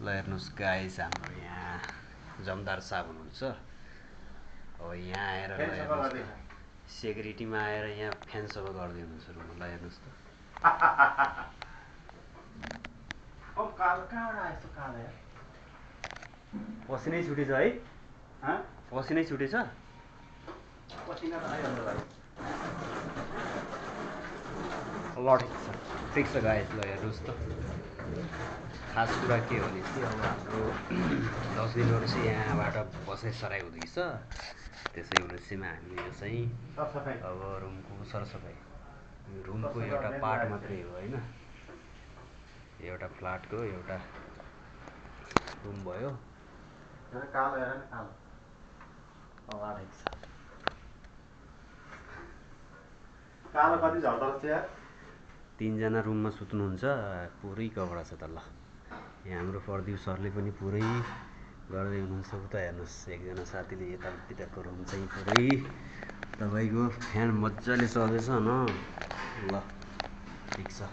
ल हेर्नुहोस् गाइस, हाम्रो यहाँ जमदार साहब हुनुहुन्छ। अब यहाँ आएर ल हेर्नुहोस् त, सेक्युरिटीमा आएर यहाँ फ्यान सफा गर्दै हुनुहुन्छ रुममा। ल हेर्नुहोस् त। पसिनै छुटेछ है? पसिनै छुटेछ? पसिना त आइहाल्छ भाइ। ल ठिक छ गाइस, ल हेर्नुहोस् त। खास कुरा के हो भने चाहिँ अब हाम्रो 10 दिनहरू चाहिँ यहाँबाट बसाइसराइ हुँदैछ। त्यसै उद्देश्यमा हामीले यो चाहिँ अब रुमको सरसफाइ, रुमको एउटा पार्ट मात्रै हो होइन, एउटा फ्ल्याटको एउटा रुम भयो। कालो हेर न, कालो ठिक छ। कालो कति झल्दो रहेछ यार। 3 जना रुममा सुत्नुहुन्छ, पुरै कपडा छ त। ल यहाँ हाम्रो फर्दिउ सरले पनि पुरै गर्दै हुनुहुन्छ। उता हेर्नुहोस्, एकजना साथीले यतातिरको रुम चाहिँ पुरै तपाईँको फ्यान मजाले चल्दैछ न। ल ठिक छ।